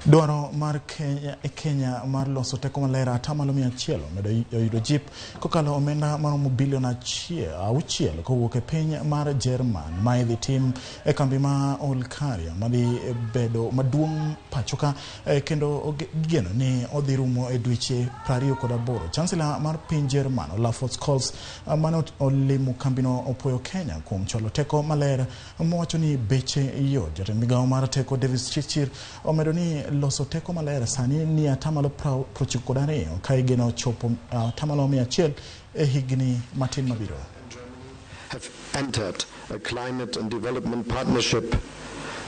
Dwaro mar Kenya, Kenya mar loso teko maler 100% omedo yudo jip kokalo omenda maromo bilion 6 kowuok e piny mar Jerman ma idhi tim e kambi ma Olkaria madhi bedo maduong' pachoka kendo gigeno ni odhi rumo e dweche 28. Chancellor mar piny Jerman Olaf Scholz mane olimo kambino opuoyo Kenya kuom chwalo teko maler mowacho ni beche yot. Jatend migawo mar teko Davis Chirchir omedo ni loso teko maler sani ni 92% ka igeno chopo 100% e higni matin mabiro. Have entered a climate and development partnership,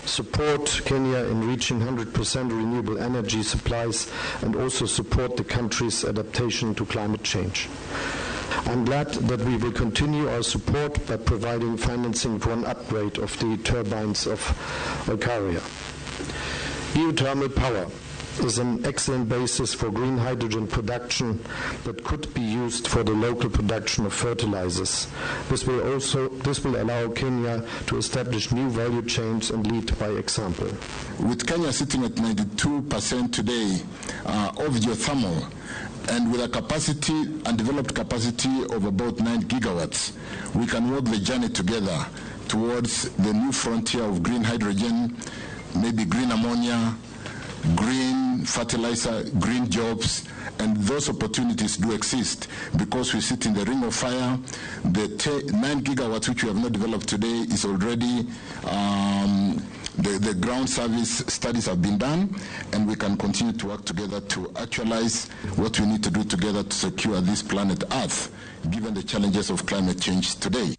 support Kenya in reaching 100% renewable energy supplies, and also support the country's adaptation to climate change. I'm glad that we will continue our support by providing financing for an upgrade of the turbines of Olkaria. Geothermal power is an excellent basis for green hydrogen production that could be used for the local production of fertilizers. This will allow Kenya to establish new value chains and lead by example. With Kenya sitting at 92% today of geothermal, and with a capacity and developed capacity of about 9 gigawatts, we can walk the journey together towards the new frontier of green hydrogen, maybe green ammonia, green fertilizer, green jobs, and those opportunities do exist because we sit in the ring of fire. The 9 gigawatts which we have not developed today is already, the ground service studies have been done, and we can continue to work together to actualize what we need to do together to secure this planet Earth, given the challenges of climate change today.